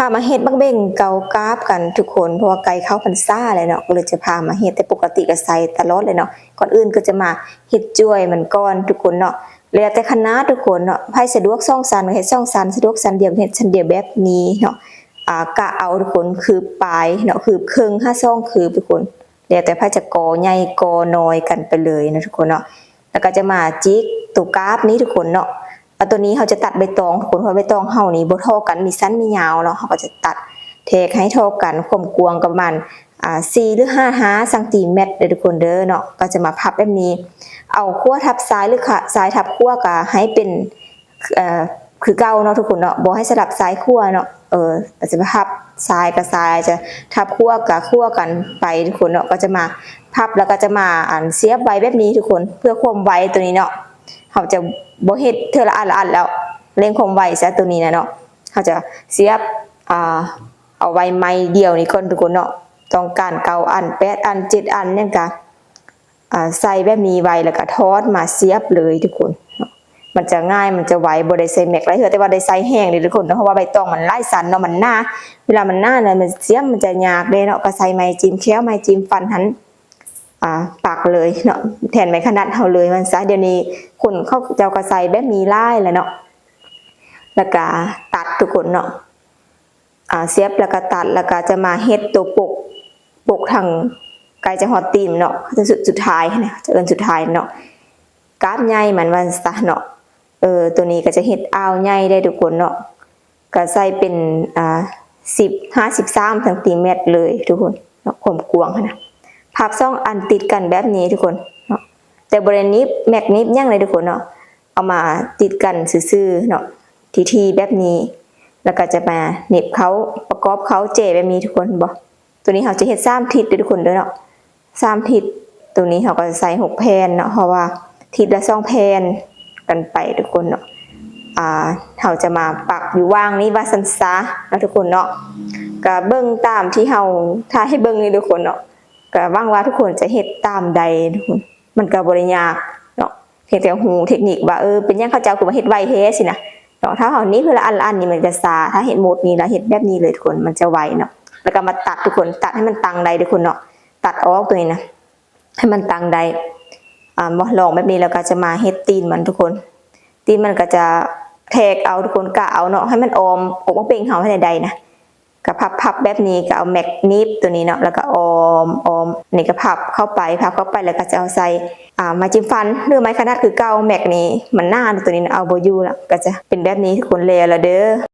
ພາມາເຮັດໝາກເບັງເກົາກາບກັນທຸກຄົນ ເພາະວ່າໃກ້ເຂົ້າພັນສາແລ້ວເນາະ ກໍເລີຍຈະພາມາເຮັດ ແຕ່ປົກກະຕິກໍໃສ່ຕະຫຼອດແຫຼະເນາະ. ກ່ອນອື່ນກໍຈະມາເຮັດຈ້ວຍມັນກ່ອນທຸກຄົນເນາະ ແລ້ວແຕ່ຂະໜາດທຸກຄົນເນາະ ໃຜສະດວກສອງຊັ້ນກໍເຮັດສອງຊັ້ນ ສະດວກຊັ້ນດຽວເຮັດຊັ້ນດຽວແບບນີ້ເນາະ. ອາ ກະເອົາທຸກຄົນ ຄືບປາຍເນາະ ຄືບເຄິ່ງຫາສອງຄືບທຸກຄົນ ແລ້ວແຕ່ໃຜຈະກໍ່ໃຫຍ່ກໍ່ນ້ອຍກັນໄປເລີຍເນາະທຸກຄົນເນາະ. ແລ້ວກໍຈະມາຈິກໂຕກາບນີ້ທຸກຄົນເນາະ. ອາ ໂຕນີ້ເຮົາຈະຕັດໃບຕອງທຸກຄົນ ເພາະວ່າໃບຕອງເຮົານີ້ບໍ່ທໍ່ກັນ ມີສັ້ນມີຍາວເນາະ ເຮົາກໍຈະຕັດແທກໃຫ້ທໍ່ກັນ ຄວາມກວ້າງກໍປະມານ ອາ ສີ່ ຫຼື ຫ້າ ຫ້າຊັງຕີແມັດເດີທຸກຄົນເດີເນາະ. ກໍຈະມາພັບແບບນີ້ ເອົາຂວາທັບຊ້າຍ ຫຼື ຂະ ຊ້າຍທັບຂວາ ກໍໃຫ້ເປັນ ເອີ ຄືເກົ່າເນາະທຸກຄົນເນາະ ບໍ່ໃຫ້ສະຫຼັບຊ້າຍຂວາເນາະ. ເອີ ກໍຈະພັບຊ້າຍກັບຊ້າຍ ຈະທັບຂວາກັບຂວາກັນໄປທຸກຄົນເນາະ. ກໍຈະມາພັບ ແລ້ວກໍຈະມາ ອັນ ສຽບໄວ້ແບບນີ້ທຸກຄົນ ເພື່ອຄວາມໄວໂຕນີ້ເນາະ. ເຮົາຈະບໍ່ເຮັດເທື່ອລະອັນລະອັນແລ້ວ ເລັ່ງຄວາມໄວຊະໂຕນີ້ນະເນາະ. ເຮົາຈະສຽບ ອາ ເອົາໄວ້ໄມ້ດຽວນີ້ກ່ອນທຸກຄົນເນາະ. ຕ້ອງການເກົ້າອັນ ແປດອັນ ເຈັດອັນ ຫຍັງກະ ອາ ໃສ່ແບບນີ້ໄວ້ ແລ້ວກໍຖອດມາສຽບເລີຍທຸກຄົນເນາະ. ມັນຈະງ່າຍ ມັນຈະໄວ ບໍ່ໄດ້ໃສ່ແມັກຫຼາຍເທື່ອ ແຕ່ວ່າໄດ້ໃສ່ແຮງເດ້ທຸກຄົນເນາະ ເພາະວ່າໃບຕອງມັນຫຼາຍຊັ້ນເນາະ ມັນໜາ. ເວລາມັນໜາແລ້ວມັນສຽບ ມັນຈະຍາກເດ້ເນາະ. ກໍໃສ່ໄມ້ຈິ້ມແຂ້ວ ໄມ້ຈິ້ມຟັນຫັ້ນ ອາ ປັກເລີຍເນາະ ແທນໄມ້ຂະໜາດເຮົາເລີຍວ່າຊັ້ນຊະ. ດຽວນີ້ຄົນເຂົາເຈົ້າກໍໃສ່ແບບນີ້ຫຼາຍແລ້ວເນາະ. ແລ້ວກໍຕັດທຸກຄົນເນາະ. ອາ ສຽບແລ້ວກໍຕັດ ແລ້ວກໍຈະມາເຮັດໂຕປົກ ປົກທາງໃກ້ຈະຮອດຕີນເນາະ ເຂົາຈະສຸດ ສຸດທ້າຍຫັ້ນນະ ເຂົາຈະເອີ້ນສຸດທ້າຍເນາະ. ກາບໃຫຍ່ມັນວ່າຊັ້ນຊະເນາະ. ເອີ ໂຕນີ້ກໍຈະເຮັດອ່າວໃຫຍ່ໄດ້ທຸກຄົນເນາະ. ກໍໃສ່ເປັນ ອາ ສິບ ຫ້າສິບສາມຊັງຕີແມັດເລີຍທຸກຄົນເນາະ ຄວາມກວ້າງຫັ້ນນະ. ພັບສອງອັນຕິດກັນແບບນີ້ທຸກຄົນເນາະ ແຕ່ບໍ່ໄດ້ໜີບແມັກໜີບຫຍັງເລີຍທຸກຄົນເນາະ. ເອົາມາຕິດກັນຊື່ໆເນາະ ຖີ່ໆແບບນີ້ ແລ້ວກໍຈະມາໜີບເຂົ້າ ປະກອບເຂົ້າແຈແບບນີ້ທຸກຄົນ ເຫັນບໍ່? ໂຕນີ້ເຮົາຈະເຮັດສາມທິດເດີທຸກຄົນເດີເນາະ ສາມທິດ. ໂຕນີ້ເຮົາກໍຈະໃສ່ຫົກແຜ່ນເນາະ ເພາະວ່າທິດລະສອງແຜ່ນກັນໄປທຸກຄົນເນາະ. ອາ ເຮົາຈະມາປັກຢູ່ຫວ່າງນີ້ວ່າຊັ້ນຊະເນາະທຸກຄົນເນາະ. ກໍເບິ່ງຕາມທີ່ເຮົາຖ່າຍໃຫ້ເບິ່ງນີ້ທຸກຄົນເນາະ. ກໍຫວັງວ່າທຸກຄົນຈະເຮັດຕາມໄດ້ທຸກຄົນ ມັນກໍບໍ່ໄດ້ຍາກເນາະ. ພຽງແຕ່ຮູ້ເທັກນິກວ່າ ເອີ ເປັນຫຍັງເຂົາເຈົ້າຄືວ່າເຮັດໄວແທ້ຊີ້ນະເນາະ. ຖ້າເຮົາໜີບເທື່ອລະອັນລະອັນນີ້ມັນຈະຊ້າ ຖ້າເຮັດໂໝດນີ້ລະເຮັດແບບນີ້ເລີຍທຸກຄົນ ມັນຈະໄວເນາະ. ແລ້ວກໍມາຕັດທຸກຄົນ ຕັດໃຫ້ມັນຕັ້ງໄດ້ທຸກຄົນເນາະ ຕັດອອກໂຕນີ້ນະ ໃຫ້ມັນຕັ້ງໄດ້. ອາ ບໍ່ ລອງແບບນີ້ ແລ້ວກໍຈະມາເຮັດຕີນມັນທຸກຄົນ. ຕີນມັນກໍຈະແທກເອົາທຸກຄົນ ກະເອົາເນາະ ໃຫ້ມັນອ້ອມ ອອກມາເປັນເຮົາໃຫ້ໄດ້ນະ. ກໍພັບໆແບບນີ້ ກໍເອົາແມັກໜີບໂຕນີ້ເນາະ ແລ້ວກໍອ້ອມໆ ນີ້ກໍພັບເຂົ້າໄປ ພັບເຂົ້າໄປ ແລ້ວກໍຈະເອົາໃສ່ ອາ ໄມ້ຈິ້ມຟັນ ຫຼື ໄມ້ຂະໜາດຄືເກົ່າ. ແມັກນີ້ມັນໜາ ໂຕນີ້ເອົາບໍ່ຢູ່ລະ ກໍຈະເປັນແບບນີ້ທຸກຄົນ ແລ້ວລະເດີ.